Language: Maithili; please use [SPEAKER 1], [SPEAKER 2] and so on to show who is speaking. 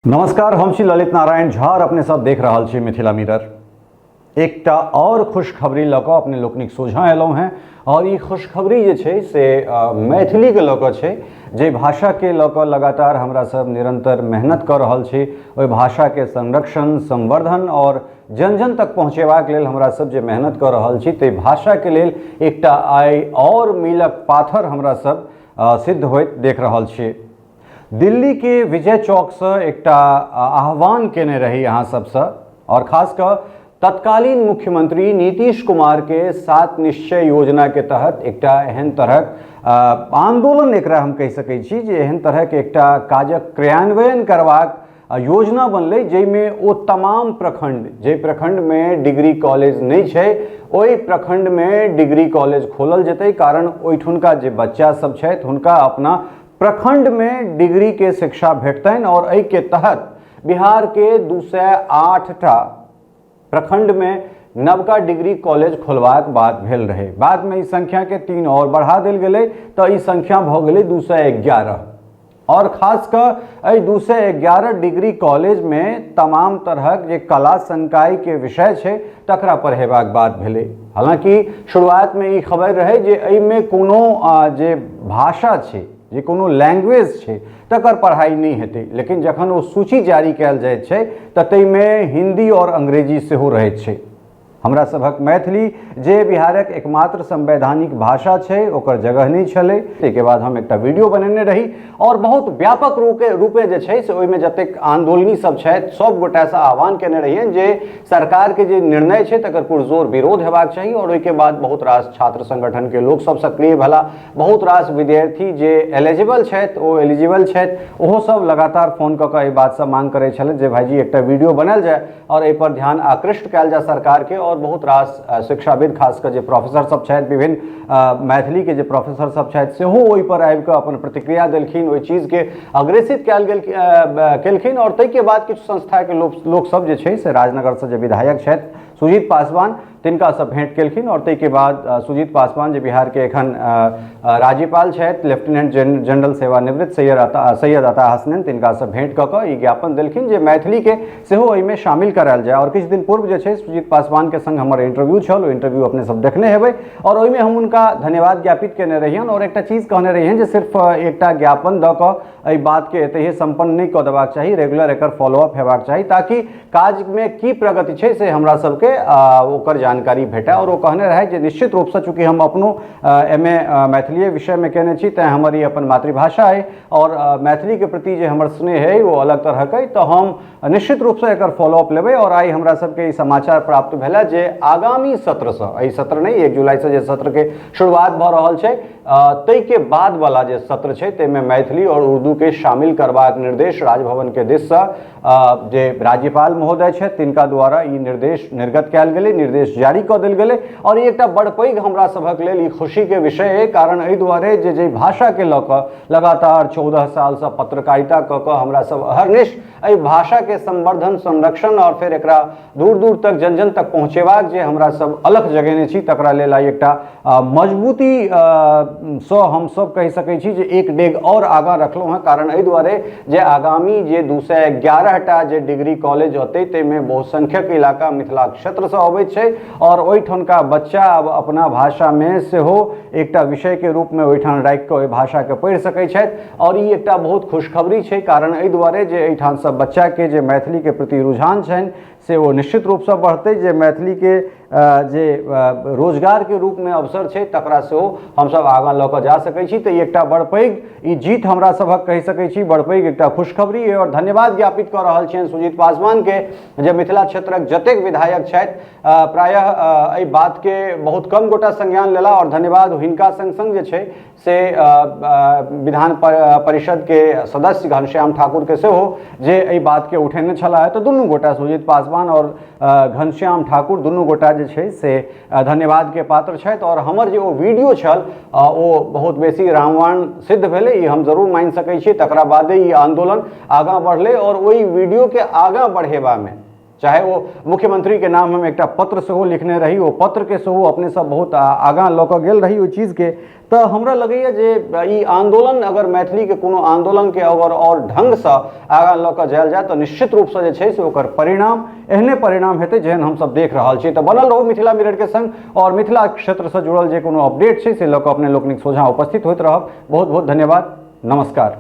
[SPEAKER 1] नमस्कार, हम छी ललित नारायण झा और अपने सब देख रहल छी मिथिला मिरर। एकटा और खुशखबरी लऽ कऽ अपने लोकनिक सोझाँ एलहुँ हेँ और ई खुशखबरी जे छै से मैथिलीके लऽ कऽ छै। जे भाषाके लऽ कऽ लगातार हमरा सब निरंतर मेहनत कऽ रहल छी, ओहि भाषाके संरक्षण, संवर्धन और जन जन तक पहुँचेबाक लेल हमरा सब जे मेहनत कऽ रहल छी, ताहि भाषाके लेल एकटा आइ और मीलक पाथर हमरा सब सिद्ध होइत देख रहल छी। दिल्ली के विजय चौकसँ एकटा आह्वान केने रही अहाँ सबसँ और खास कऽ तत्कालीन मुख्यमंत्री नीतीश कुमार के सात निश्चय योजना के तहत एकटा एहन तरहक आंदोलन, एकरा हम कहि सकै छी जे एहन तरहक एकटा काजक क्रियान्वयन करबाक योजना बनलै, जाहिमे ओ तमाम प्रखंड, जाहि प्रखंडमे डिग्री कॉलेज नहि छै, ओहि प्रखंडमे डिग्री कॉलेज खोलल जेतै, कारण ओहिठुनका जे बच्चा सब छथि हुनका अपना प्रखंडमे डिग्रीके शिक्षा भेटतनि। और एहिके तहत बिहारके 208टा प्रखंडमे नवका डिग्री कॉलेज खोलबाक बात भेल रहै। बादमे ई संख्याके 3 और बढ़ा देल गेलै, तऽ ई संख्या भऽ गेलै 211। और खास कऽ एहि 211 डिग्री कॉलेजमे तमाम तरहक जे कला संकायके विषय छै तकरा पढ़ेबाक बात भेलै। हालाँकि शुरुआतमे ई खबर रहै जे एहिमे कोनो जे भाषा छै, जे कोनो लैंग्वेज छै, तकर पढ़ाइ नहि हेतै, लेकिन जखन ओ सूची जारी कयल जाइत छै तऽ ताहिमे हिंदी आओर अंग्रेजी सेहो रहैत छै। हमरा सभक मैथिली, जे बिहारक एकमात्र संवैधानिक भाषा छै, ओकर जगह नहि छलै। ताहिके बाद हम एकटा वीडियो बनेने रही और बहुत व्यापक रूपे जे छै से ओहिमे जतेक आन्दोलनी सब छथि सब गोटासँ आह्वान केने रहियनि जे सरकारके जे निर्णय छै तकर पुरजोर विरोध हेबाक चाही। और ओहिके बाद बहुत रास छात्र संगठनके लोक सब सक्रिय भेला, बहुत रास विद्यार्थी जे एलिजिबल छथि, ओ एलिजिबल छथि, ओहो सब लगातार फोन कऽ कऽ एहि बातसँ मांग करै छलथि जे भाइजी, एकटा वीडियो बनायल जाय और एहि पर ध्यान आकृष्ट कयल जाय सरकारके। और बहुत रास शिक्षाविद, खास कऽ जे प्रोफेसर सब छथि, विभिन्न मैथिलीके जे प्रोफेसर सब छथि, सेहो ओहि पर आबि कऽ अपन प्रतिक्रिया देलखिन, ओहि चीजके अग्रेषित कयल गेल केलखिन। और ताहिके बाद किछु संस्थाके लोक सब जे छै से राजनगरसँ जे विधायक छथि सुजीत पासवान, तिनकासँ भेंट केलखिन। और ताहिके बाद सुजीत पासवान, जे बिहारके एखन राज्यपाल छथि, लेफ्टिनेंट जनरल सेवानिवृत्त सैयद अता हसनैन, तिनकासँ भेंट कऽ कऽ ई ज्ञापन देलखिन जे मैथिलीके सेहो एहिमे शामिल करायल जाय। और किछु दिन पूर्व जे छै सुजीत पासवानके संग हमर इंटरव्यू छल, ओ इंटरव्यू अपने सब देखने हेबै और ओहिमे हम हुनका धन्यवाद ज्ञापित केने रहियनि और एकटा चीज कहने रहियनि जे सिर्फ एकटा ज्ञापन दऽ कऽ एहि बातके एतहिए सम्पन्न नहि कऽ देबाक चाही, रेगुलर एकर फॉलोअप हेबाक चाही ताकि काजमे की प्रगति छै से हमरा सबके ओकर जानकारी भेटय। और ओ कहने रहै जे निश्चित रूपसँ, चूँकि हम अपनो एम ए मैथिलीए विषयमे केने छी, तैँ हमर ई अपन मातृभाषा अइ और मैथिलीके प्रति जे हमर स्नेह अइ ओ अलग तरहक अइ, तऽ हम निश्चित रूपसँ एकर फॉलोअप लेबै। और आइ हमरा सबके ई समाचार प्राप्त भेल जे आगामी सत्रसँ, एहि सत्र नहि, 1 जुलाइसँ जे सत्रके शुरुआत भऽ रहल छै, ताहिके बादवला जे सत्र छै ताहिमे मैथिली और उर्दूके शामिल करबाक निर्देश राजभवनके दिससँ जे राज्यपाल महोदय छथि तिनका द्वारा ई निर्देश निर्गत कयल गेलै, निर्देश जारी कऽ देल गेलै। और ई एकटा बड़ पैघ हमरा सभक लेल ई खुशीके विषय अइ, कारण एहि दुआरे जे जाहि भाषाके लऽ कऽ लगातार 14 सालसँ पत्रकारिता कऽ कऽ हमरा सब अहर्निश एहि भाषाके संवर्धन, संरक्षण और फेर एकरा दूर दूर तक, जन जन तक पहुँचेबाक जे हमरा सब अलख जगेने छी, तकरा लेल आइ एकटा मजबूती सँ हम सब कहि सकै छी जे एक डेग और आगाँ रखलहुँ हँ, कारण एहि दुआरे जे आगामी जे 211टा जे डिग्री कॉलेज औतै ताहिमे बहुसंख्यक इलाका मिथिला क्षेत्रसँ अबैत छै और ओहिठुनका बच्चा आब अपना भाषामे सेहो एकटा विषयके रूपमे ओहिठाम राखि कऽ ओहि भाषाके पढ़ि सकै छथि। और ई एकटा बहुत खुशखबरी छै, कारण एहि दुआरे जे एहिठाम सब बच्चाके जे मैथिलीके प्रति रुझान छनि से ओ निश्चित रूपसँ बढ़तै, जे मैथिलीके जे रोजगारके रूपमे अवसर छै तकरा सेहो हमसब आगाँ लऽ कऽ जा सकै छी। तऽ ई एकटा बड़ पैघ ई जीत हमरा सभक कहि सकै छी, बड़ पैघ एकटा खुशखबरी अइ। और धन्यवाद ज्ञापित कऽ रहल छियनि सुजीत पासवानके जे मिथिला क्षेत्रक जतेक विधायक छथि, प्रायः एहि बातके बहुत कम गोटा संज्ञान लेला और धन्यवाद हिनका संग संग जे छै से विधान परिषदके सदस्य घनश्याम ठाकुरके सेहो जे एहि बातके उठेने छलाह। तऽ दुनू गोटा, सुजीत पासवान आओर घनश्याम ठाकुर, दुनू गोटा जे छै से धन्यवादके पात्र छथि। आओर हमर जे ओ वीडियो छल ओ बहुत बेसी रामवाण सिद्ध भेलै, ई हम जरूर मानि सकै छी। तकरा बादे ई आन्दोलन आगाँ बढ़लै और ओहि वीडियोके आगाँ बढ़ेबामे चाहे ओ मुख्यमंत्रीके नाम हम एकटा पत्र सेहो लिखने रही, ओ पत्रके सेहो अपने सब बहुत आगाँ लऽ कऽ गेल रही ओहि चीजके। तऽ हमरा लगैए जे ई आन्दोलन अगर मैथिलीके कोनो आन्दोलनके अगर आओर ढङ्गसँ आगाँ लऽ कऽ जायल जाय तऽ निश्चित रूपसँ जे छै से ओकर परिणाम एहने परिणाम हेतै जेहन हमसब देख रहल छी। तऽ बनल रहू मिथिला मिररके संग आओर मिथिला क्षेत्रसँ जुड़ल जे कोनो अपडेट छै से लऽ कऽ अपने लोकनिक सोझाँ उपस्थित होइत रहब। बहुत बहुत धन्यवाद, नमस्कार।